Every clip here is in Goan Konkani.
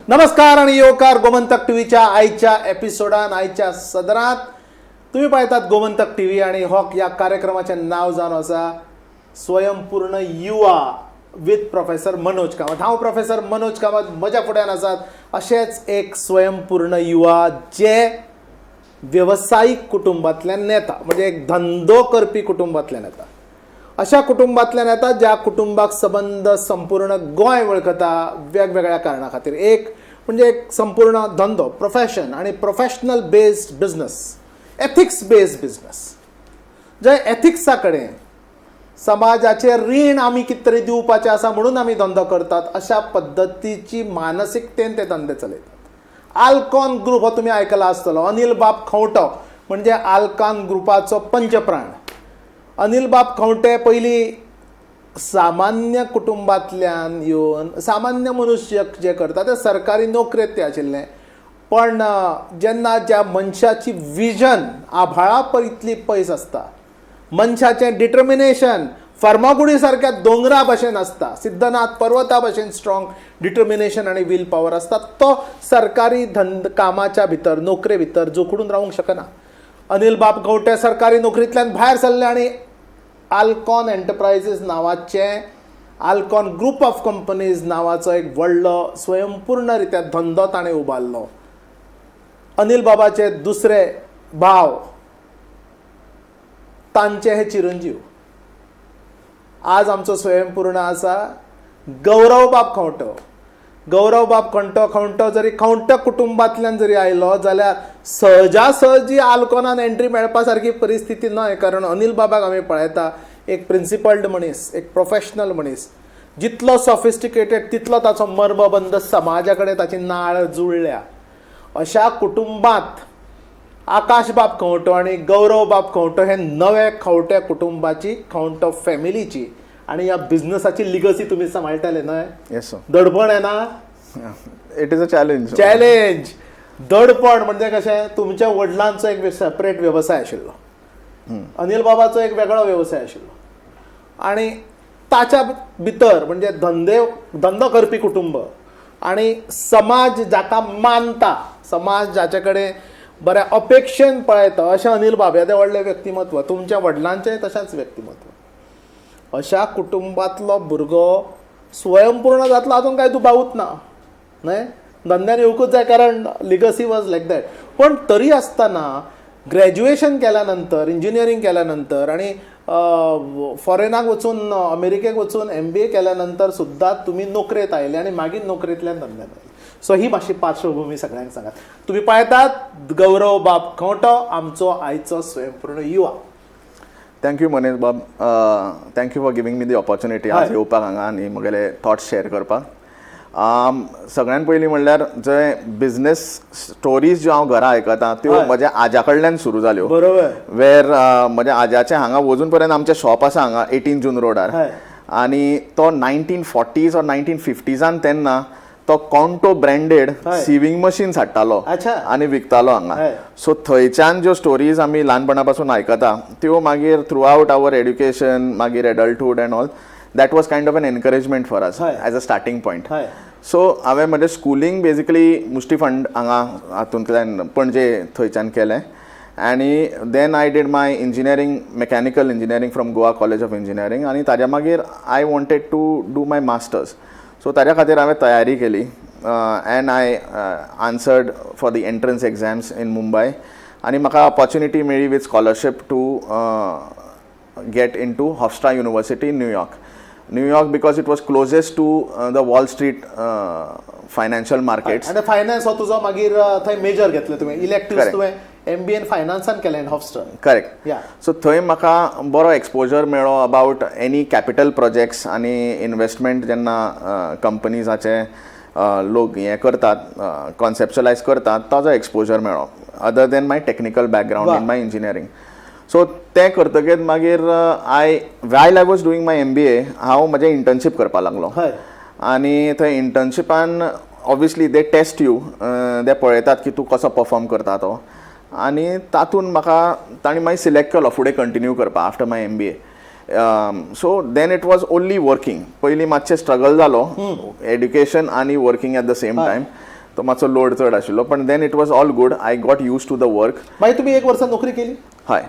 नमस्कार आणि येवकार गोमंतक टीव्हीच्या आयच्या एपिसोडान, आयच्या सदरात. तुम्ही पळयतात गोमंतक टीव्ही आणि हो ह्या कार्यक्रमाचें नांव जावन आसा स्वयंपूर्ण युवा विथ प्रोफेसर मनोज कामत. हांव प्रोफेसर मनोज कामत. म्हज्या फुड्यान आसात अशेच एक स्वयंपूर्ण युवा, जे वेवसायीक कुटुंबांतल्यान येता, म्हणजे एक धंदो करपी कुटुंबांतल्यान येता. अशा कुटुंबांतल्यान येता ज्या कुटुंबाक संबंद संपूर्ण गोंय वळखता वेगवेगळ्या कारणां खातीर. एक म्हणजे एक संपूर्ण धंदो, प्रोफेशन आणि professional based business, ethics based business, जे एथिक्सा कडेन, समाजाचें रीण आमी कितें तरी दिवपाचें आसा म्हणून आमी धंदो करतात, अशा पद्दतीची मानसिकतेन ते धंदे चलयतात. आल्कॉन ग्रुप हो तुमी आयकला आसतलो. अनिल बाब खंवटो म्हणजे आल्कॉन ग्रुपाचो पंचप्राण. अनिल बाब खंवटे पयलीं सामान्य कुटुंबांतल्यान येवन, सामान्य मनुष्य जे करता ते सरकारी नोकरेंत ते आशिल्ले. पण जेन्ना ज्या मनशाची विजन आभाळा इतली पयस आसता, मनशाचें डिटर्मिनेशन फर्मागुडी सारक्या दोंगरा भशेन आसता, सिद्धनाथ पर्वता भशेन स्ट्रॉंग डिटर्मिनेशन आनी will power आसता, तो सरकारी धंद कामाच्या भितर, नोकरे भितर जोखडून रावंक शकना. अनिल बाब खंवटे सरकारी नोकरींतल्यान भायर सरले आनी आल्कॉन एंटरप्रायजीस नांवाचें, आल्कॉन ग्रुप ऑफ कंपनीज नांवाचो एक व्हडलो स्वयंपूर्ण रित्या धंदो ताणें उबारलो. अनिल बाबाचे दुसरे भाव, तांचे हे चिरंजीव आज आमचो स्वयंपूर्ण आसा, गौरवबाब खंवटो. गौरवबाब खंवटो, खंवटो जरी खंवटो कुटुंबांतल्यान जरी आयलो जाल्यार सहजासहजी आल्कॉनान एंट्री मेळपा सारकी परिस्थिती न्हय, कारण अनिल बाबाक आमी पळयता, एक प्रिंसिपल्ड मनीस, एक प्रोफेशनल मनीस. जितलो सॉफिस्टिकेटेड तितलो ताचो मर्मबंद समाजा कडेन ताची नाळ जुळ्ळ्या. अशा कुटुंबांत आकाशबाब खंवटो आनी गौरवबाब खंवटो हे नवे खंवटे कुटुंबाची, खंवटो फॅमिलीची आनी ह्या बिझनसाची लिगसी तुमी सांबाळटले न्हय? Yes sir. दडपण येना? It is a challenge. Challenge, दडपण म्हणजे कशें, तुमच्या वडिलांचो एक सेपरेट वेवसाय आशिल्लो, अनिल बाबाचो एक वेगळो वेवसाय आशिल्लो आनी ताच्या भितर म्हणजे धंदो करपी कुटुंब आनी समाज जाका मानता, समाज जाचे कडेन बऱ्या अपेक्षेन पळयता, अशें अनिल बाब येदें व्हडलें व्यक्तिमत्व, तुमच्या वडिलांचें तशेंच व्यक्तिमत्व. अशा कुटुंबांतलो भुरगो स्वयंपूर्ण जातलो हातूंत कांय दुबावूच ना न्हय. धंद्यान येवकूच जाय, कारण लिगसी वॉज लायक that. पण तरी आसतना ग्रॅज्युएशन केल्या नंतर, इंजिनियरींग केल्या नंतर आनी फॉरेनाक वचून, अमेरिकेक वचून एमबीए केल्या नंतर सुद्दां तुमी नोकरेंत आयले आनी मागीर नोकरेंतल्यान धंद्यान आयले. सो ही मातशी पार्श्वभूमी सगळ्यांक सांगात. तुमी पळयतात गौरव बाब खंवटो, आमचो आयचो स्वयंपूर्ण युवा. Thank you Manoj Bob, thank you for giving me the opportunity आज येवपाक हांगा आनी म्हगेले थॉट्स शेअर करपाक. सगळ्यान पयलीं म्हणल्यार जे बिझनेस स्टोरीज ज्यो हांव घरा आयकतां त्यो म्हज्या आजा कडल्यान सुरू जाल्यो. वेर म्हज्या आज्याचें हांगा वजून पर्यंत आमचें शॉप आसा हांगा 18 जून रोडार. आनी तो 1940s or 1950s तेन्ना तो कॉन्टो ब्रँडेड सिविंग मशीन्स हाडटालो आनी विकतालो हांगा. सो थंयच्यान ज्यो स्टोरीज आमी ल्हानपणा पासून आयकता त्यो मागीर थ्रू आवट our education, मागीर adulthood and all that was kind of an encouragement for us as a starting point. So हांवें म्हजें स्कुलींग बेजिकली मुष्टीफंड हांगा हातूंतल्यान पणजे थंयच्यान केलें आनी then I did my engineering, mechanical engineering from Goa College of Engineering. आनी ताज्या मागीर I wanted to do my masters, so ताज्या खातीर हांवें तयारी केली and I answered for the entrance exams in Mumbai आनी म्हाका ऑपॉर्च्युनिटी मेळ्ळी with scholarship to get into Hofstra University in New York. New York because it was closest to the Wall Street financial markets. आनी फायनान्स हो तुजो मागीर थंय मेजर घेतले तुवें, इलेक्टिव्ह? Correct. तुवें एमबीएन फायनान्सान केलें हॉफस्ट्रा? करेक्ट. या. सो थंय म्हाका बरो एक्सपोजर मेळ्ळो अबाउट एनी कॅपिटल प्रोजेक्ट्स आनी इन्वेस्टमेंट. जेन्ना कंपनीजाचे लोक हें करतात, कॉन्सेप्चुलायज करतात, ताजो एक्सपोजर मेळ्ळो other than my technical background in my engineering. So तें करतकीच मागीर I while I was doing my MBA हांव म्हजें इंटर्नशीप करपाक लागलो. आनी थंय इंटर्नशिपान obviously they test you, ते पळयतात की तूं कसो परफॉर्म करता तो आनी तातूंत म्हाका तांणी मागीर सिलेक्ट केलो फुडें कंटिन्यू करपाक after my MBA. So then it was only working. पयलीं मातशें स्ट्रगल जालो, एड्युकेशन आनी working at the same time. तो मातसो लोड चड आशिल्लो, पण then it was all good. I got used to the work. मागीर तुमी एक वर्सा नोकरी केली? हय,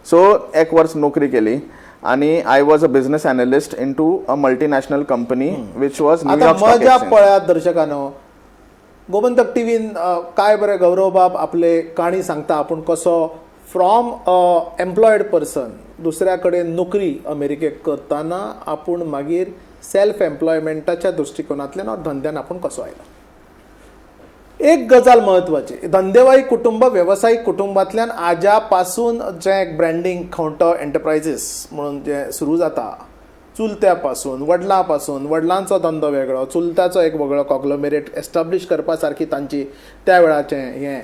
सो एक वर्स नोकरी केली आनी I was a business analyst into a multinational company which was आता न्यूयॉर्क स्टॉक मजा एक्सचेंज. पळयात दर्शकांनो, गोमंतक टीव्हीन काय बरें गौरवबाब आपले काणी सांगता, आपूण कसो फ्रॉम अ एम्प्लॉयड पर्सन, दुसऱ्या कडेन नोकरी अमेरिकेक करतना आपूण मागीर सेल्फ एम्प्लॉयमेंटाच्या दृश्टिकोनांतल्यान हो धंद्यान आपूण कसो आयलो. एक गजाल म्हत्वाची, धंदेवाईक कुटुंब, वेवसायीक कुटुंबांतल्यान आजा पासून जें एक ब्रँडींग खंवटो एंटरप्रायजीस म्हणून जें सुरू जाता, चुलत्या पासून, वडलां पासून, वडलांचो धंदो वेगळो, चुलत्याचो एक वेगळो कॉग्लोमेरेट एस्टाब्लीश करपा सारकी तांची त्या वेळाचें हें.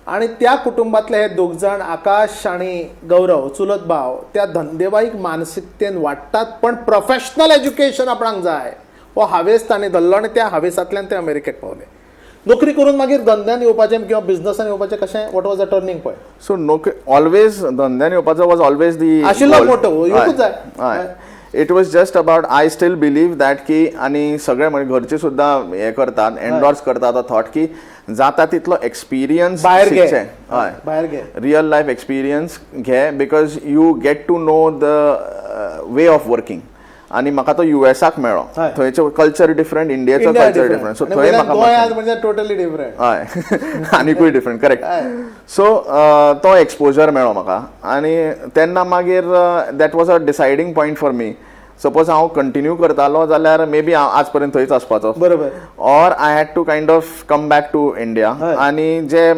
आनी त्या कुटुंबांतले हे दोग जाण, आकाश आनी गौरव, चुलत भाव, त्या धंदेवाईक मानसिकतेन वाडटात, पण प्रोफेशनल एज्युकेशन आपणाक जाय हो हावेस तांणी धरलो आनी त्या हावेसांतल्यान ते अमेरिकेक पावले. नोकरी करून मागीर धंद्यान येवपाचें किंवा बिझनसान येवपाचें कशें? What was the turning point? So नोकरी ऑलवेज, धंद्यान येवपाचो वॉज ऑलवेज दी आशिल्लो मोटो, येवकूच जाय. हय, it was just about, I still believe that की, आनी सगळे म्हणजे घरचे सुद्दां हे करतात, एन्डोर्स करतात तो थॉट की जाता तितलो एक्सपिरियन्स भायर घे. हय, भायर घे. रियल लायफ एक्सपिरियन्स घे, because you get to know the way of working. आनी म्हाका तो युएसाक मेळ्ळो. थंयचो कल्चर डिफरंट, इंडियेचो कल्चर डिफरंट, सो थंय म्हाका गोंयांत म्हणजे टोटली डिफरंट. हय, आनिकूय डिफरंट, करेक्ट. सो तो एक्सपोजर मेळ्ळो म्हाका आनी तेन्ना मागीर that was a deciding point for me. Suppose हांव कंटिन्यू करतालो जाल्यार मे बी हांव आज पर्यंत थंयच आसपाचो, or I had to kind of come back to India. आनी जे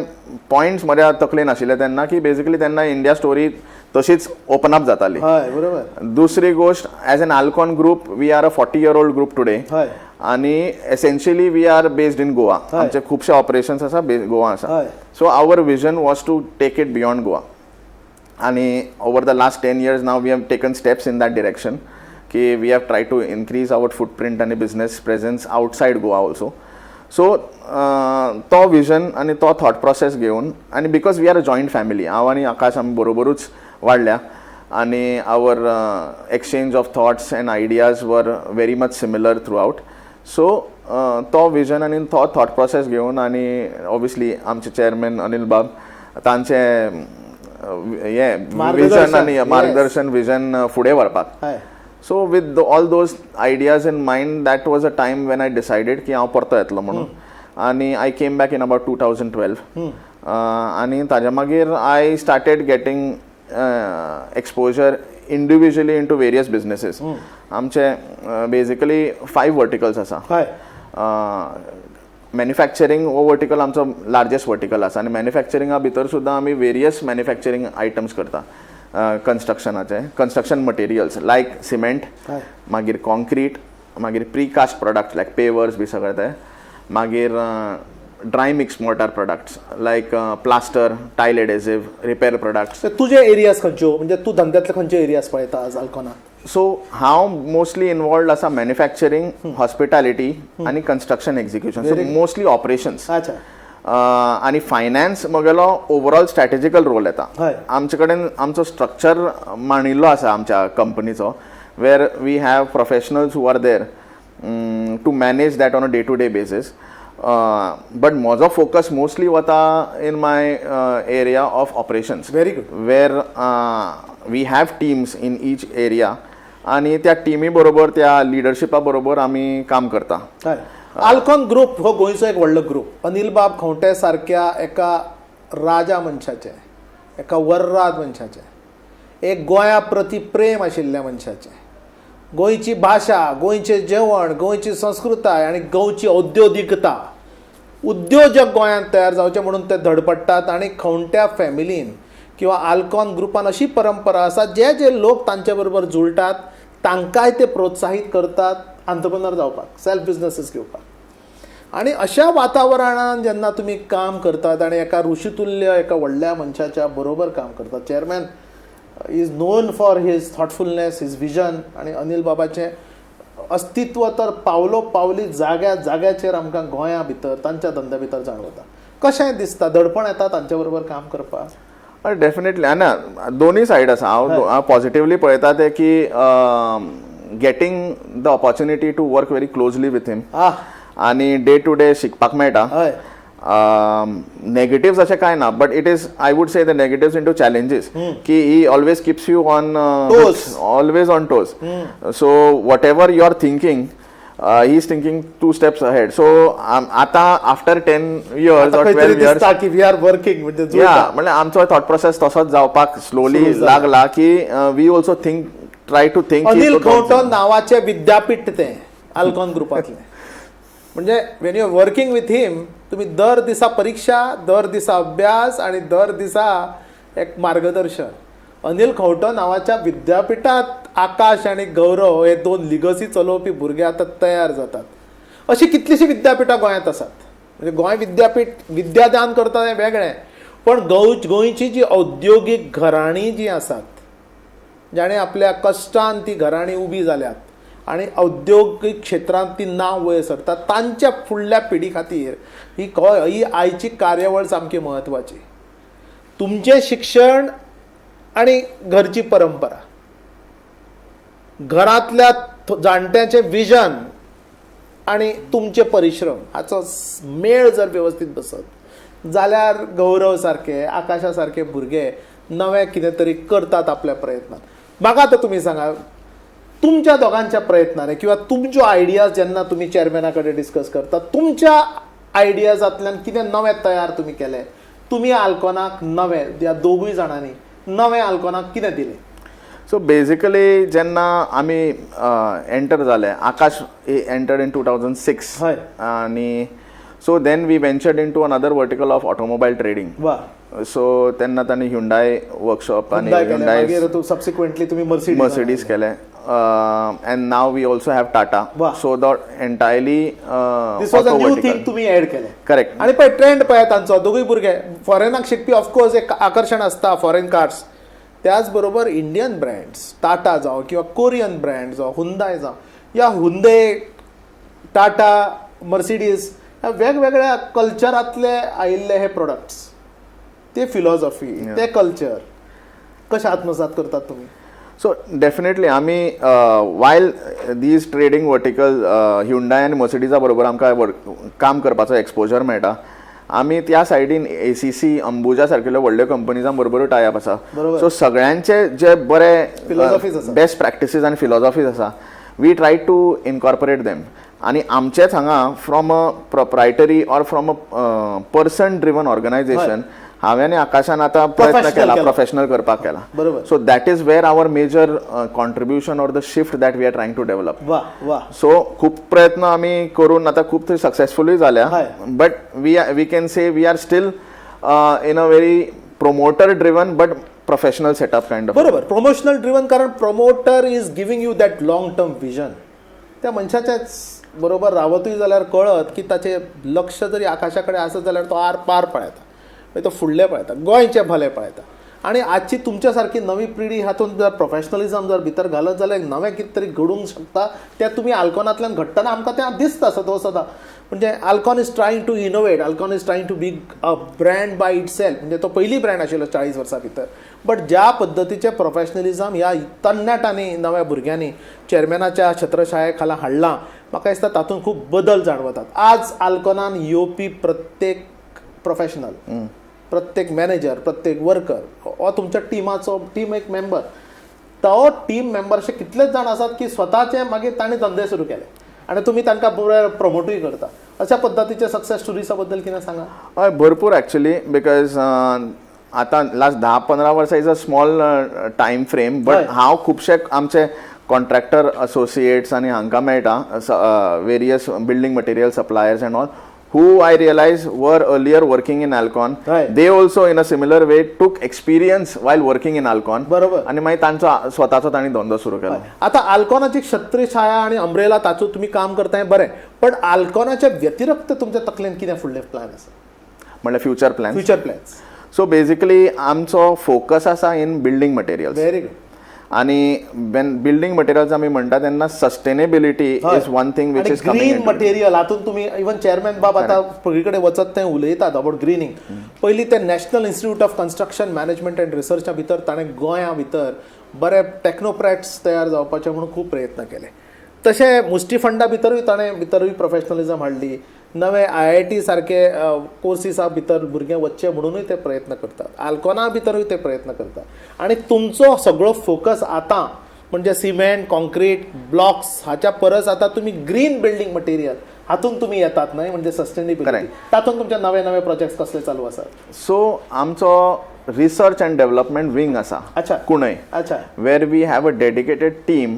पॉयंट्स म्हज्या तकलेन आशिल्ले तेन्ना की बेसिकली तेन्ना इंडिया स्टोरी तशीच ओपन अप जाताली. हय बरोबर दुसरी गोश्ट, as an Ahlcon group, we are a 40 year old group today आनी essentially we are based in Goa. आमचे खुबशे ऑपरेशन्स आसा गोवा आसा. So our vision was to take it beyond Goa आनी over the last 10 years now we have taken steps in that direction की we have try to increase our footprint आनी business presence outside Goa also. So तो विजन आनी तो थॉट प्रोसेस घेवन, आनी because we are a joint family, हांव आनी आकाश आमी बरोबरूच वाडल्या आनी our exchange of thoughts and ideas were very much similar throughout. So तो विजन आनी तो थॉट प्रोसेस घेवन, आनी ऑब्वियसली आमचे चेअरमॅन अनिल बाब तांचे हें विजन आनी मार्गदर्शन, विजन फुडें व्हरपाक, so with all those ideas in mind, that was a time when I decided की हांव परतो येतलो म्हणून, आनी I came back in about 2012. आनी ताज्या मागीर I started getting exposure individually into various businesses. आमचे बेजिकली फायव वर्टिकल्स आसा. मॅन्युफॅक्चरींग हो वर्टिकल आमचो लार्जस्ट वर्टिकल आसा आनी मॅन्युफॅक्चरिंगा भितर सुद्दां आमी वेरियस मॅन्युफॅक्चरींग आयटम्स करता कन्स्ट्रक्शनाचे, कन्स्ट्रक्शन मटेरियल्स लायक सिमेंट, मागीर कॉन्क्रीट, मागीर प्रीकास्ट प्रोडक्ट्स लायक पेवर्स बी सगळे ते, मागीर dry mix mortar products like plaster, tile adhesive, repair products. तर तुजे एरियाज खंयच्यो, म्हणजे तूं धंद्यातले खंयचे एरियाज पळयता आज आल्कॉनात? सो हांव मोस्टली इनवॉल्ड आसा मॅन्युफॅक्चरींग, हॉस्पिटॅलिटी आनी construction execution, so mostly operations. आनी फायनान्स म्हगेलो ओवरऑल स्ट्रॅटेजिकल रोल येता. आमचे कडेन आमचो स्ट्रक्चर मांडिल्लो आसा आमच्या कंपनीचो, where we have professionals who are there to manage that on a day to day basis, but म्हजो फोकस मोस्टली वता in my area of operations, Very good. Where we have teams in each area आनी त्या टिमी बरोबर, त्या लिडरशिपा बरोबर आमी काम करता. हय, आल्कॉन ग्रुप हो गोंयचो एक व्हडलो ग्रुप. अनिल बाब खंवटे सारक्या एका राजा मनशाचे, एका वर्राद मनशाचे, एक गोंया प्रती प्रेम आशिल्ल्या मनशाचे, गोंयची भाशा, गोंयचें जेवण, गोंयची संस्कृताय आनी गोंयची औद्योगिकता, उद्योजक गोंयांत तयार जावचे म्हणून ते धडपडटात. आनी खंवट्या फॅमिलीन किंवा आल्कॉन ग्रुपान अशी परंपरा आसा, जे जे लोक तांचे बरोबर जुळटात तांकांय ते प्रोत्साहीत करतात आंत्रप्रनर जावपाक, सेल्फ बिजनसीस घेवपाक. आनी अशा वातावरणान जेन्ना तुमी काम करतात आनी एका ऋषितुल्य, एका व्हडल्या मनशाच्या बरोबर काम करतात, chairman is known for his thoughtfulness, his vision, आनी अनिल बाबाचें अस्तित्व तर पावलो पावली जाग्या जाग्याचेर आमकां गोंया भितर तांच्या धंद्या भितर जाणवता. कशें दिसता, दडपण येता तांचे बरोबर काम करपाक? डेफिनेटली ना, दोनूय सायड आसा. हांव हांव पॉझिटिवली पळयता ते की getting the opportunity to work very closely with him आनी डे टू डे शिकपाक मेळटा. नेगेटिव्स अशें कांय ना, but it is, I would say, the negatives into challenges की he always keeps you on Toes. Always on toes. So whatever you are thinking, he is thinking two steps ahead. So आतां आफ्टर 10 इयर्स ऑर खंय तरी 12 इयर्स दिसता की we are working म्हणजे या जुळटा. म्हणल्यार आमचो थॉट प्रोसेस तसोच जावपाक स्लोली सुरू जाला. लागला की we also think, try to think. Anil Khaunte नावाचे विद्यापीठ तें आल्कॉन ग्रुपांतलें. म्हणजे when you are working with him, तुमी दर दिसा परिक्षा, दर दिसा अभ्यास आणि दर दिसा एक मार्गदर्शन. अनिल खंवटो नावाच्या विद्यापिठात आकाश आणि गौरव हे दोन लिगसी चलोवपी भुरगे आतां तयार जातात. अशी कितलीशीं विद्यापिठां गोंयांत आसात. म्हणजे गोंय विद्यापीठ विद्यादान करता हें वेगळें, पण गोंयची जी औद्योगीक घराणीं जीं आसात, जाणें आपल्या कश्टान ती घराणीं उबी जाल्यात आनी औद्योगीक क्षेत्रांत ती नांव वयर सरता, तांच्या फुडल्या पिढी खातीर ही आयची कार्यावळ सामकी म्हत्वाची. तुमचें शिक्षण आनी घरची परंपरा, घरांतल्या जाणट्याचें विजन आनी तुमचे परिश्रम हाचो मेळ जर वेवस्थीत बसत जाल्यार गौरव सारके, आकाशा सारके भुरगे नवें कितें तरी करतात आपल्या प्रयत्नान. म्हाका आतां तुमी सांगा, तुमच्या दोगांच्या प्रयत्नांनी किंवा तुमच्यो आयडियाज जेन्ना तुमी चेअरमॅना कडेन डिस्कस करता, तुमच्या आयडियाजांतल्यान कितें नवें तयार तुमी केलें? तुमी आल्कोनाक नवें, ह्या दोगूय जाणांनी नवें आल्कोनाक कितें दिलें? सो बेजिकली जेन्ना आमी एंटर जाले, आकाश entered in 2006. आनी so then we ventured into another vertical of automobile trading. So तेन्ना तांणी ह्युंडाय वर्कशॉप आनी हुंडाय केलें, मागीर सबसिक्वेंटली तुमी मर्सिडीज. मर्सिडीज केले and now we also have Tata. So the entirely This was a new thing तुमी ऍड केलें. करेक्ट. आणि पळय, ट्रेंड पळय तांचो. दोगूय भुरगे फॉरेनाक शिकपी. ऑफकोर्स एक आकर्शण आसता फॉरेन कार्स, त्याच बरोबर इंडियन ब्रँड्स, टाटा जावं किंवा कोरियन ब्रँड जावं, हुंदाय जावं, या हुंदे, टाटा, मर्सिडीज ह्या वेगवेगळ्या कल्चरांतले आयिल्ले हे प्रोडक्ट्स, ते फिलॉसॉफी, ते कल्चर कशें आत्मसात करतात तुमी? सो डेफिनेटली आमी while these trading vertical, Hyundai आनी मर्सिडीजा बरोबर आमकां काम करपाचो एक्सपोजर मेळटा, आमी त्या सायडीन एसीसी, अंबुजा सारकिल्ल्यो व्हडल्यो कंपनीजां बरोबरूय टाय अप आसा. सो सगळ्यांचे जे बरे Philosophies आसा. बेस्ट प्रॅक्टिसीस आनी फिलॉसॉफीज आसा, we try to incorporate them आनी आमचेच हांगा from a proprietary or from a person driven organization हांवें आनी आकाशान आतां प्रयत्न Professional केला, केला. प्रोफेशनल करपाक केला. So that is where our major contribution or the shift that we are trying to develop. वा वा सो खूब प्रयत्न आमी करून आतां खूब थंय सक्सेसफुलूय जाल्या, but we can say we are still in a very promoter driven but professional setup kind of. बरोबर, प्रमोशनल ड्रिवन, कारण promoter is giving you that long term vision. त्या मनशाच्याच बरोबर रावतूय जाल्यार कळत की ताचें लक्ष जरी आकाशा कडेन आसत जाल्यार तो आर पार पळयता, मागीर तो फुडलें पळयता, गोंयचें भलें पळयता. आनी आजची तुमच्या सारकी नवी पिढी हातूंत जर प्रोफेशनलिजम जर भितर घालत जाल्यार नवें कितें तरी घडूंक शकता. तें तुमी आल्कॉनांतल्यान घडटना आमकां तें दिसता सदां सदां. म्हणजे Ahlcon is trying to innovate, Ahlcon is trying to be a brand by itself. म्हणजे तो पयली ब्रँड आशिल्लो 40 वर्सां भितर, बट ज्या पद्दतीचें प्रोफेशनलिजम ह्या तरणाट्यांनी, नव्या भुरग्यांनी चेअरमॅनाच्या छत्रछाये खाला हाडलां, म्हाका दिसता तातूंत खूब बदल जाणवतात. आज आल्कॉनान येवपी प्रत्येक प्रोफेशनल, प्रत्येक मॅनेजर, प्रत्येक वर्कर हो तुमच्या टिमाचो टीम एक मेंबर. तो टीम मेंबर अशे कितलेच जाण आसात की स्वताचे मागीर तांणी धंदे सुरू केले आनी तुमी तांकां बरें प्रमोटूय करता. अशा पद्दतीचे सक्सेस स्टोरिजा बद्दल कितें सांगा. हय, भरपूर एक्चुली, because आतां लास्ट 10-15 वर्सां is a small time frame, but हांव खुबशे आमचे कॉन्ट्रॅक्टर असोसिएट्स आनी हांकां मेळटा, various building material suppliers and all, who I realize were earlier working in Ahlcon. They also in a similar way took experience while working in Ahlcon. आनी मागीर तांचो स्वताचो तांणी धंदो सुरू केलो. आता आल्कॉनाची छत्रछाया आणि अम्ब्रेला तातूंत तुमी काम करता हें बरें, पण आल्कॉनाच्या व्यतिरिक्त तुमच्या तकलेन कितें फुडले प्लॅन आसा? म्हणल्यार future plan? Future plans. So basically आमचो फोकस आसा in building materials. Very good. आणि when building materials आमी म्हणटा तेन्ना sustainability is one thing which is green coming. Material हातूंत तुमी इवन चेअरमॅन बाब आतां सगळी कडेन वचत थंय उलयतात अबाउट ग्रिनींग. पयलीं ते National Institute of Construction Management and रिसर्चा भितर ताणें गोंया भितर बरे टेक्नोक्रॅट्स तयार जावपाचे म्हणून खूब प्रयत्न केले. तशें मुष्टिफंडा भितरूय ताणें भितरूय प्रोफेशनलिजम हाडली. नवे IIT सारके कोर्सिसा भितर भुरगे वचचे म्हणुनूय ते प्रयत्न करतात. आल्कोना भितरूय ते प्रयत्न करतात. आनी तुमचो सगळो फोकस आतां म्हणजे सिमेंट, कॉन्क्रीट, ब्लॉक्स हाच्या परस आतां तुमी ग्रीन बिल्डींग मटेरियल हातूंत तुमी येतात न्हय, म्हणजे सस्टेनेबिलिटी. तातूंत तुमचे नवे नवे प्रोजेक्ट्स कसले चालू आसात? सो आमचो रिसर्च अँड डेव्हलपमेंट विंग आसा. अच्छा. कुणय. अच्छा. Where we have a dedicated team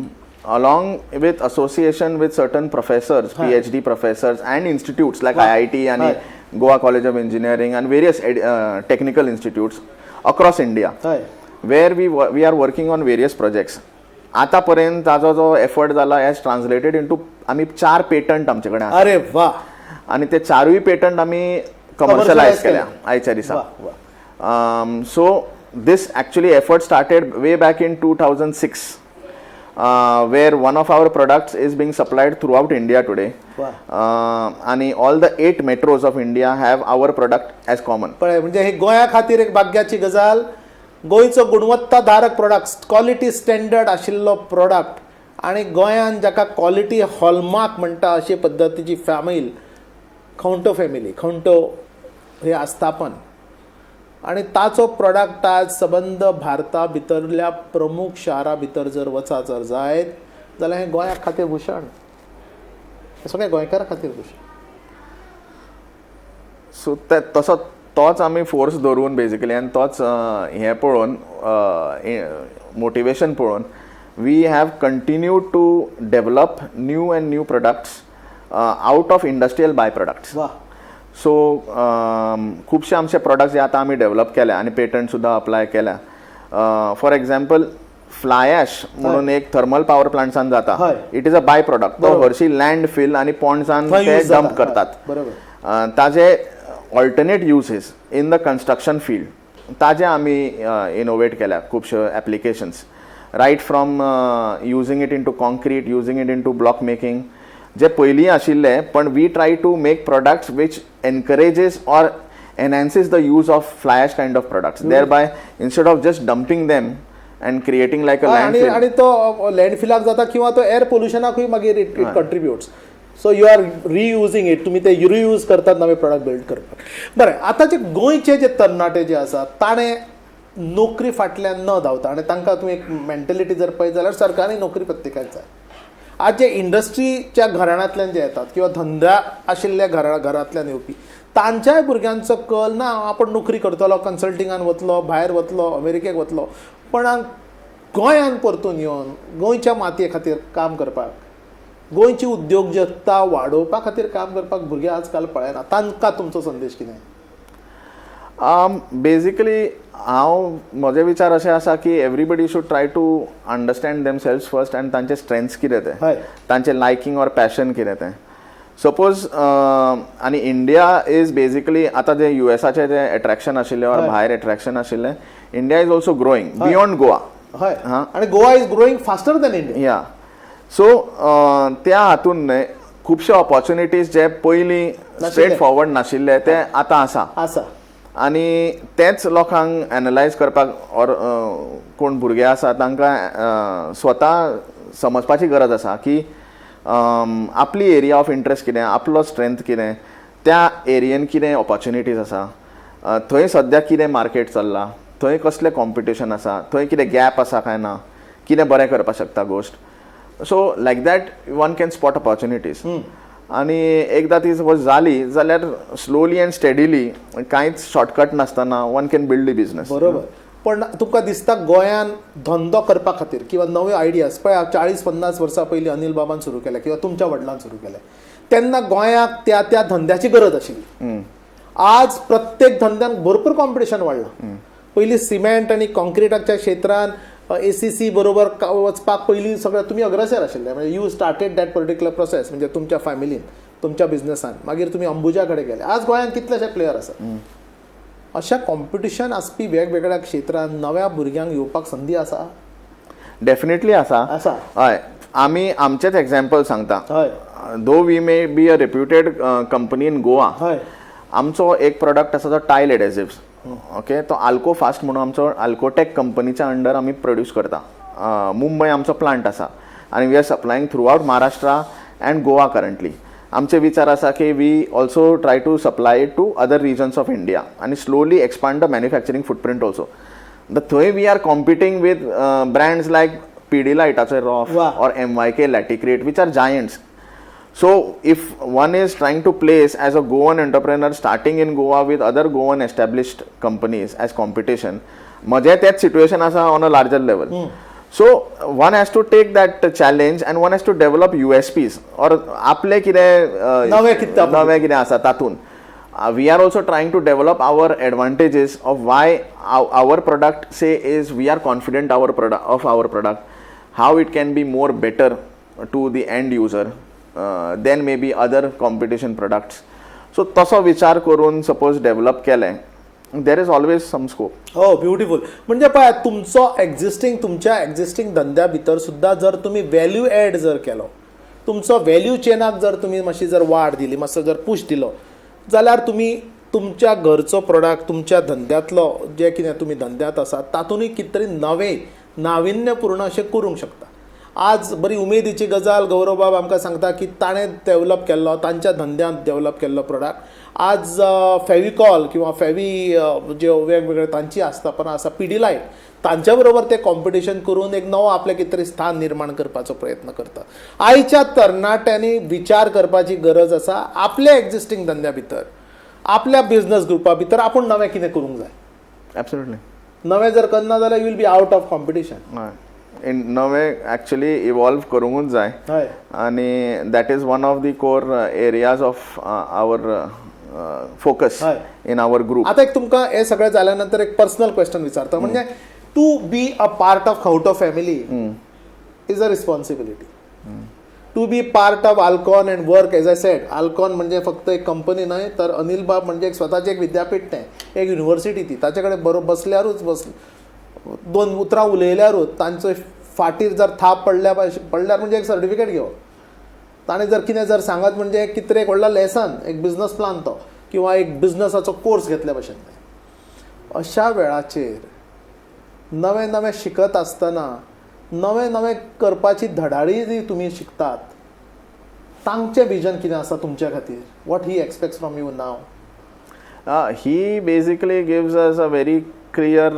along with association with certain professors, PhD professors and institutes like IIT and Goa College of Engineering and various technical institutes across India, where we are working on various projects. आतापर्यंत ताजो जो एफर्ट जाला हॅज ट्रान्सलेटेड इंटू आमी 4 पेटंट आमचे कडेन आसा. अरे वा. आनी ते 4 पेटंट आमी कमर्शलायज केल्या आयच्या दिसा. So this actually effort started way back in 2006, where one of our products is being supplied throughout India today. And all the 8 metros of India have our product as common. पळय, म्हणजे हे गोंया खातीर एक भाग्याची गजाल. गोंयचो गुणवत्ताधारक प्रोडक्ट, क्वॉलिटी स्टँडर्ड आशिल्लो प्रोडक्ट, आनी गोंयान जाका क्वॉलिटी हॉलमार्क म्हणटा अशे पद्दतीची फॅमिल, खंवटो फॅमिली, खंवटो हे आस्थापन, आनी ताचो प्रोडक्ट आज सबंद भारता भितरल्या प्रमुख शारा भितर जर वचा जर जायत जाल्यार हें गोंया खातीर भूषण, हें सगळें गोंयकारां खातीर भूषण. सो ते तसो तोच आमी फोर्स धरून बेजिकली आनी तोच हें पळोवन मोटिवेशन पळोवन we have continue to develop new and new products out of industrial by products. वा. सो खुबशे आमचे प्रोडक्ट्स जे आतां आमी डेव्हलप केल्या आनी पेटंट सुद्दां अप्लाय केल्या. फॉर एग्जाम्पल फ्लाय ॲश म्हणून एक थर्मल पावर प्लांट्सान जाता, it is a by product. तो हरशी लँड फिल आनी पॉन्ड्सान ते डंप करतात. बरोबर. ताजे alternate uses in the construction field ताजे आमी इनोवेट केल्या खुबश्यो applications, right from using it into concrete, using it into block making, जे पयलीं आशिल्ले, पण we try to make products which encourages or enhances the use of fly ash kind of products, thereby instead of just dumping them and creating like a landfill. आणि तो लँडफिलाक जाता किंवा तो एअर पोल्युशनाकूय मागीर it contributes. So you are reusing it, तुमी ते रियूज करतात नवे प्रोडक्ट बिल्ड करपाक. बरें, आतां जे गोंयचे जे तरणाटे जे आसा ताणें नोकरी फाटल्यान न धांवता, आनी तांकां तुमी एक मेंटेलिटी जर पळयत जाल्यार सरकारी नोकरी प्रत्येकाक जाय. आज जे इंडस्ट्रीच्या घराण्यांतल्यान जे येतात किंवा धंद्या आशिल्ल्या घरांतल्यान येवपी तांच्याय भुरग्यांचो कल ना आपण नोकरी करतलो, कन्सल्टिंगान वतलो, भायर वतलो, अमेरिकेक वतलो, पण गोंयान परतून येवन गोंयच्या मातये खातीर काम करपाक, गोंयची उद्योजकता वाडोवपा खातीर काम करपाक भुरगे आजकाल पळयना. तांकां तुमचो संदेश कितें? बेजिकली हांव म्हजे विचार अशे आसा की everybody should try to understand themselves first आनी तांचे स्ट्रेंथ्स कितें ते, तांचे लायकींग ऑर पॅशन कितें तें. सपोज आनी इंडिया is basically आतां जे युएसाचें जें एट्रॅक्शन आशिल्लें ऑर भायर एट्रॅक्शन आशिल्लें, India is also growing beyond Goa. हय, आनी Goa is growing faster than India. या सो त्या हातून न्हय खुबशे ऑपॉर्च्युनिटीज जे पयलीं स्ट्रेट फॉरवर्ड नाशिल्ले ते आतां आसा आसा, आनी तेंच लोकांक एनलायज करपाक ऑर कोण भुरगे आसा तांकां स्वता समजपाची गरज आसा की आपली एरिया ऑफ इंट्रस्ट कितें, आपलो स्ट्रेंथ कितें, त्या एरियेन कितें ऑपॉर्च्युनिटीज आसा, थंय सद्या कितें मार्केट चल्ला, थंय कसलें कॉम्पिटिशन आसा, थंय कितें गॅप आसा काय ना, कितें बरें करपाक शकता गोश्ट. So like that one can spot opportunities. आनी एकदां ती सपोज जाली जाल्यार स्लोली अँड स्टेडिली, कांयच शॉर्टकट नासतना one can build the business. बरोबर. पण तुमकां दिसता गोंयान धंदो करपा खातीर किंवा नव्यो आयडियाज, पळय 40-50 वर्सां पयलीं अनिल बाबान सुरू केलें किंवा तुमच्या वडिलान सुरू केलें, तेन्ना गोंयाक त्या त्या धंद्याची गरज आशिल्ली. आज प्रत्येक धंद्यान भरपूर कॉम्पिटिशन वाडलां. पयलीं सिमेंट आनी कॉन्क्रिटाच्या क्षेत्रान ACC बरोबर वचपाक पयलीं सगळें तुमी अग्रेसर आशिल्ले, म्हणजे you started that particular process, म्हणजे तुमच्या फॅमिलीन, तुमच्या बिजनसान, मागीर तुमी अंबुजा कडेन गेले. आज गोंयांत कितलेशे प्लेयर आसात. अशा कॉम्पिटिशन आसपी वेगवेगळ्या क्षेत्रांत नव्या भुरग्यांक येवपाक संदी आसा? डेफिनेटली आसा. आसा. हय, आमी आमचेच एग्जाम्पल सांगता. हय, though we may be a reputed company in Goa, हय, आमचो एक प्रोडक्ट आसा तो टायल एडेसिव्स. ओके, तो आल्को फास्ट म्हणून आमचो आल्कोटेक कंपनीच्या अंडर आमी प्रोड्यूस करता. मुंबय आमचो प्लांट आसा. आनी we are supplying throughout Maharashtra and Goa currently. आमचे विचार आसा की we also try to supply to other regions of India आनी slowly expand the manufacturing footprint also. The थंय we are competing with brands like पिडिलायटाचो Roff or MYK Laticrete, which are giants. So if one is trying to place as a Goan entrepreneur starting in Goa with other Goan established companies as competition, म्हजें तेंच सिट्युएशन आसा on a larger level. So one has to take that challenge and one has to develop USPs or आपले कितें नवें कितें नवें कितें आसा तातूंत. We are also trying to develop our advantages of why our product, say, is we are confident our product of our product, how it can be more better to the end user than maybe other competition products. So तसो विचार करून सपोज डेव्हलप केलें, there is always some scope. हो, ब्युटिफूल. म्हणजे पळय, तुमचो एक्झिस्टींग तुमच्या एक्झिस्टींग धंद्या भितर सुद्दां जर तुमी व्हॅल्यू एड जर केलो, तुमचो व्हॅल्यू चेनाक जर तुमी मातशी जर वाड दिली, मातसो जर पूश दिलो जाल्यार तुमी तुमच्या घरचो प्रोडक्ट, तुमच्या धंद्यांतलो जे कितें तुमी धंद्यांत आसा तातूंतय कितें तरी नवें नाविन्यपूर्ण अशें करूंक शकता. आज बरी उमेदीची गजाल, गौरव बाब आमकां सांगता की ताणें डेवलप केल्लो, तांच्या धंद्यांत डेवलप केल्लो प्रोडक्ट आज फेविकॉल किंवा फेवी ज्यो वेगवेगळे तांची आस्थापनां आसा, पिडिलायट, तांच्या बरोबर ते कॉम्पिटिशन करून एक नवो आपलें कितें तरी स्थान निर्माण करपाचो प्रयत्न करता. आयच्या तरणाट्यांनी विचार करपाची गरज आसा, आपल्या एक्झिस्टींग धंद्या भितर, आपल्या बिझनस ग्रुपा भितर आपूण नवें कितें करूंक जाय. एब्सोल्युटली. नवें जर करना जाल्यार you will be out of competition. हय, नवें एक्चुली इवॉल्व करूंकूच जाय. आनी that is one of the core areas of our focus in our group. आता एक तुमकां हें सगळें जाल्या नंतर एक पर्सनल क्वेश्चन विचारता, म्हणजे to be a part of Khawto family is a responsibility. To be part of Ahlcon and work, as I said, Ahlcon म्हणजे फक्त एक कंपनी न्हय, तर अनिल बाब म्हणजे एक स्वताचें एक विद्यापीठ तें, एक युनिवर्सिटी ती. ताचे कडेन बरोबर बसल्यारूच, बस दोन उतरां उलयल्यारूच, तांचो फाटीर जर थाप पडल्या पडल्यार म्हणजे एक सर्टिफिकेट घेवप, ताणें जर कितें जर सांगत म्हणजे एक कितें एक व्हडलो लेसन, एक बिजनस प्लान तो किंवा एक बिजनसाचो कोर्स घेतल्या भशेन. अशा वेळाचेर नवें नवें शिकत आसतना नवें नवें करपाची धडाडी जी तुमी शिकतात, तांचें विजन कितें आसा तुमच्या खातीर? What he expects from you now? He basically gives us a very clear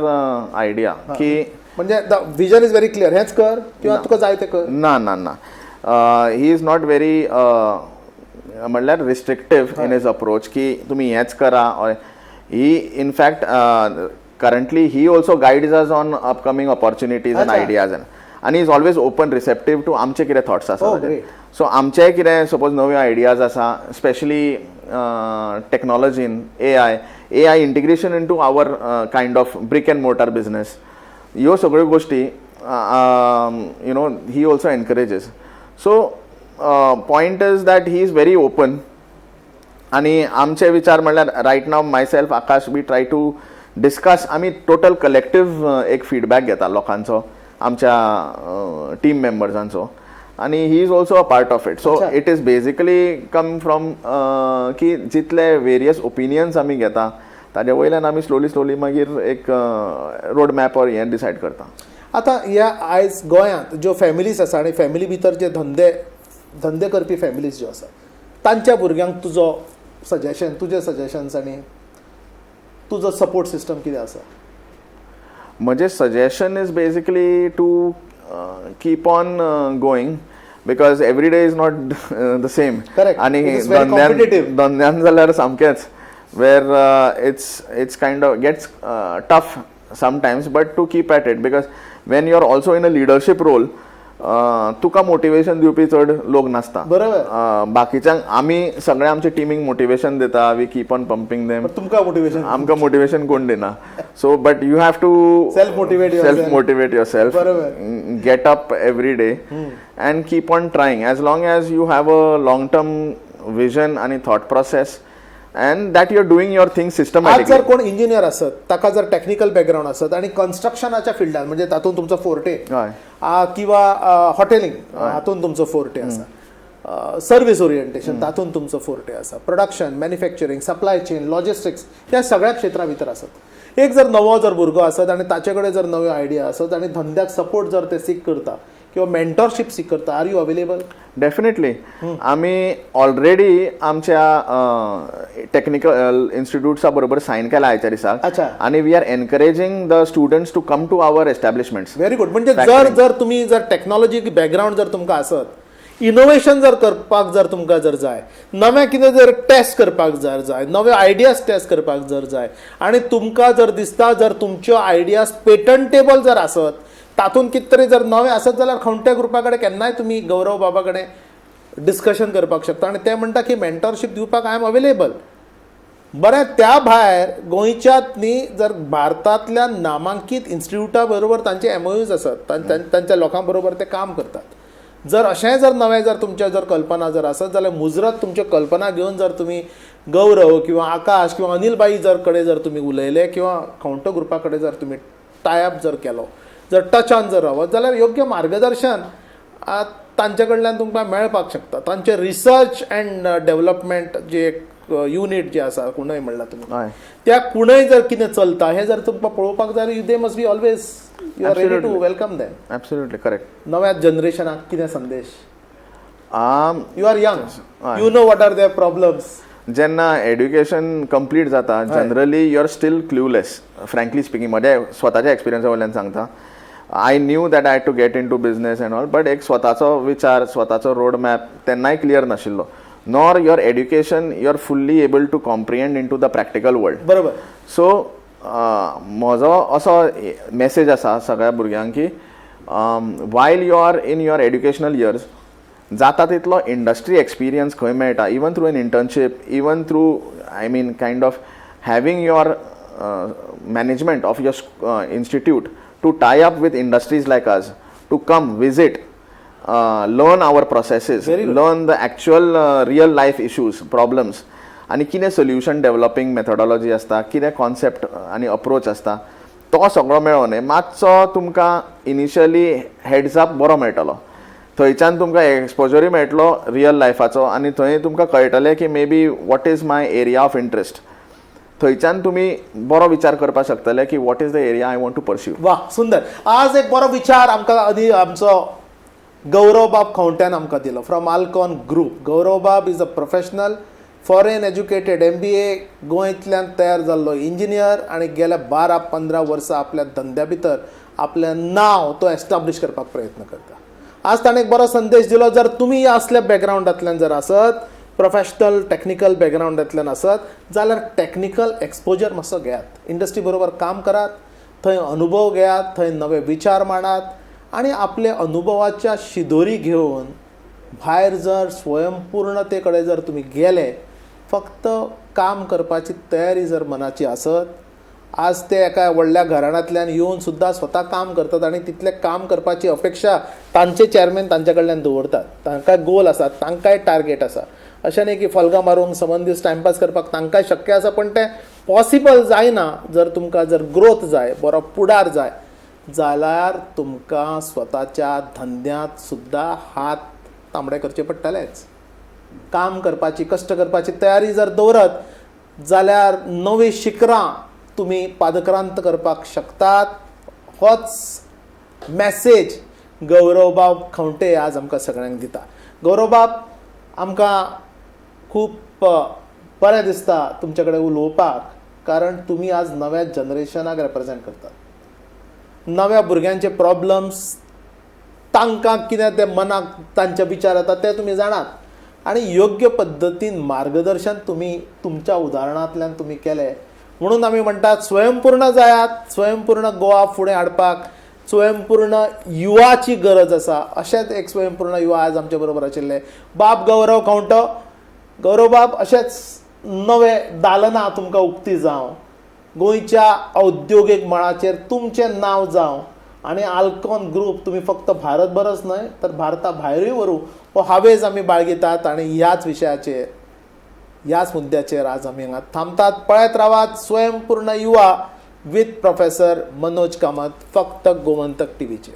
idea की म्हणजे the vision is very clear, हेंच कर किंवा तुका जाय तें कर? ना ना ना, he is not very म्हणल्यार रिस्ट्रिक्टीव इन his approach की तुमी हेंच करा. He in fact currently he also guides us on upcoming opportunities and ideas आनी is always open, receptive to आमचे कितें थॉट्स आसा. सो आमचेय कितें सपोज नव्यो आयडियाज आसा, specially टॅक्नॉलॉजीन, AI integration into our kind of brick and mortar business, ह्यो सगळ्यो गोश्टी he also encourages. So point is that he is very open. आनी आमचे विचार म्हणल्यार right now myself, Akash, we try to discuss. आमी टोटल कलेक्टीव एक फिडबॅक घेता लोकांचो, आमच्या टीम मेंबर्सांचो, आनी he is also a part of it. So it is basically come from की जितले वेरियस ओपिनियन्स आमी घेता ताजे वयल्यान आमी स्लोली स्लोली मागीर एक रोड मॅप or हें डिसायड करता. आतां ह्या आयज गोंयांत ज्यो फॅमिलीज आसा आनी फॅमिली भितर जे धंदे करपी फॅमिलीज ज्यो आसा, तांच्या भुरग्यांक तुजो सजेशन, तुजे सजेशन्स आनी तुजो सपोर्ट सिस्टम कितें आसा? म्हजें suggestion is basically to keep on going because every day is not the same. आनी धंद्यान जाल्यार सामकेंच where it's kind of gets tough sometimes, but to keep at it because when you are also in a leadership role, तुका मोटिवेशन दिवपी चड लोक नासता. बरोबर. बाकीच्यांक आमी सगळे आमच्या टिमीक मोटिवेशन दिता, we keep on pumping them. तुमकां मोटिवेशन? आमकां मोटिवेशन कोण दिना. So but you have to self motivate, self motivate yourself, get up every day and keep on trying as long as you have a long term vision आनी thought process and that you are doing your thing systematically. आज जर कोण इंजिनियर आसत, ताका जर टॅक्निकल बॅकग्रावंड आसत आनी कन्स्ट्रक्शनाच्या फिल्डान, म्हणजे तातूंत तुमचो फोर्टे किंवा हॉटेलिंग हातूंत तुमचो फोर्टे आसा, सर्वीस ओरिएंटेशन तातूंत तुमचो फोर्टे आसा, production, manufacturing, supply chain, logistics ह्या सगळ्या क्षेत्रा भितर आसत, एक जर नवो जर भुरगो आसत आनी ताचे कडेन जर नव्यो आयडिया आसत आनी धंद्याक सपोर्ट जर ते सीक करता, किंवा मेंटॉरशीप सीक करता, are you available? Definitely. आमी ऑलरेडी आमच्या टेक्निकल इन्स्टिट्यूट्सा बरोबर सायन केला आयच्या दिसाक. आनी we are encouraging the students to come to our establishments. Very good. म्हणजे जर जर तुम्ही जर टेक्नॉलॉजी बॅकग्राऊंड जर तुमकां आसत, इनोवेशन जर करपाक जर तुमकां जर जाय, नवें कितें जर टेस्ट करपाक जर जाय, नवे आयडियाज टेस्ट करपाक जर जाय आनी तुमकां जर दिसता जर तुमच्यो आयडियाज पेटंटेबल जर आसत, तातूंत कितें तरी जर नवें आसत जाल्यार खंवटे ग्रुपा कडेन केन्नाय तुमी गौरव बाबा कडेन डिस्कशन करपाक शकता आनी ते म्हणटा की मेंटॉरशीप दिवपाक I am available. बरें, त्या भायर गोंयच्यात न्ही जर भारतांतल्या नामांकीत इन्स्टिट्यूटा बरोबर तांचे एमओयूज आसात, तांच्या लोकां बरोबर ते काम करतात. जर अशेंय जर नवें जर तुमच्या जर कल्पना जर आसत जाल्यार मुजरत तुमच्यो कल्पना घेवन जर तुमी गौरव किंवा आकाश किंवा अनिल बाई जर कडेन जर तुमी उलयले किंवा खंवटो ग्रुपा कडेन जर तुमी टायअप जर केलो, जर टचान जर रावत जाल्यार योग्य मार्गदर्शन तांचे कडल्यान तुमकां मेळपाक शकता. तांचे रिसर्च अँड डेव्हलपमेंट जे एक युनीट जे आसा, कुंडय म्हणला तुमी, त्या कुंडय जर कितें चलता हें जर तुमकां पळोवपाक जाय, they must be always, you are ready to welcome them. Absolutely correct. नव्या जनरेशनाक कितें संदेश? You are young, you know what are their problems. जेन्ना एड्युकेशन कंप्लीट जाता, generally you are still clueless, frankly speaking. म्हज्या स्वताच्या एक्सपिरियन्सा वयल्यान सांगता, I knew that I had to get into business and all, but एक स्वताचो विचार, स्वताचो रोड मॅप तेन्नाय क्लियर नाशिल्लो, nor your education you are fully able to comprehend into the practical world. So म्हजो असो मॅसेज आसा सगळ्या भुरग्यांक की while you are in your educational years, जाता तितलो इंडस्ट्री एक्सपिरियन्स खंय मेळटा, even through an internship, even through, I mean, kind of having your management of your institute to tie up with industries like us to come visit, learn our processes, Very good. Learn the actual real life issues, problems आनी कितें सोल्युशन डेव्हलपींग मेथडॉलॉजी आसता, कितें कॉन्सेप्ट आनी अप्रोच आसता, तो सगळो मेळोन मातसो तुमकां इनिशियली हेड्स अप बरो मेळटलो. थंयच्यान तुमकां एक्सपोजरूय मेळटलो रियल लायफाचो आनी थंय तुमकां कळटलें की maybe what is my area of interest. थंयच्यान तुमी बरो विचार करपाक शकतले की what is the area I want to pursue. वा, सुंदर. आज एक बरो विचार आमकां आदी आमचो गौरवबाब खंवट्यान आमकां दिलो फ्रॉम आल्कॉन ग्रूप. गौरवबाब is a professional, foreign educated, MBA, गोंयतल्यान तयार जाल्लो इंजिनियर आनी गेल्या 12-15 वर्सां आपल्या धंद्या भितर आपलें नांव तो एस्टाब्लीश करपाक प्रयत्न करता. आज ताणें एक बरो संदेश दिलो. जर तुमी असल्या बॅकग्रावंडांतल्यान जर आसत, प्रोफेशनल टॅक्निकल बॅकग्रावंडांतल्यान आसत जाल्यार टॅक्निकल एक्सपोजर मातसो घेयात, इंडस्ट्री बरोबर काम करात, थंय अनुभव घेयात, थंय नवे विचार मांडात आनी आपल्या अनुभवाच्या शिदोरी घेवन भायर जर स्वयंपूर्णते कडेन जर तुमी गेले, फक्त काम करपाची तयारी जर मनाची आसत, आज ते एका व्हडल्या घराण्यांतल्यान येवन सुद्दां स्वता काम करतात आनी तितलें काम करपाची अपेक्षा तांचे चॅरमॅन तांच्या कडल्यान दवरतात. तांकां गोल आसा, तांकांय टार्गेट आसा. अशें न्ही की फोल्गां मारूंक समन दीस टायमपास करपाक तांकांय शक्य आसा, पण तें पॉसिबल जायना. जर तुमकां जर ग्रोथ जाय, बरो पुडार जाय जाल्यार तुमकां स्वताच्या धंद्यांत सुद्दां हात तांबडे करचे पडटलेच. काम करपाची, कश्ट करपाची तयारी जर दवरत जाल्यार नवीं शिखरां तुमी पादक्रांत करपाक शकतात. होच मॅसेज गौरवबाब खंवटे आज आमकां सगळ्यांक दिता. गौरवबाब, आमकां खूब बरें दिसता तुमचे कडेन उलोवपाक, कारण तुमी आज नव्या जनरेशनाक रेप्रेजेंट करतात. नव्या भुरग्यांचे प्रॉब्लम्स, तांकां कितें ते मनाक तांचे विचार येता ते तुमी जाणात आनी योग्य पद्दतीन मार्गदर्शन तुमी तुमच्या उदाहरणांतल्यान तुमी केलें. म्हणून आमी म्हणटात स्वयंपूर्ण जायात. स्वयंपूर्ण गोवा फुडें हाडपाक स्वयंपूर्ण युवाची गरज आसा. अशेंच एक स्वयंपूर्ण युवा आज आमचे बरोबर आशिल्ले बाब गौरव खंवटो. गौरव बाब, अशेंच नवे दालनां तुमकां उक्ती जावं, गोंयच्या औद्योगीक मळाचेर तुमचें नांव जावं आनी आल्कॉन ग्रूप तुमी फक्त भारतभरच न्हय तर भारता भायरूय व्हरूं हो हावेस आमी बाळगितात. आनी ह्याच विशयाचेर, ह्याच मुद्द्याचेर आज आमी हांगा थांबतात. पळयत रावात स्वयंपूर्ण युवा विथ प्रोफेसर मनोज कामत, फक्त गोमंतक टीव्हीचेर.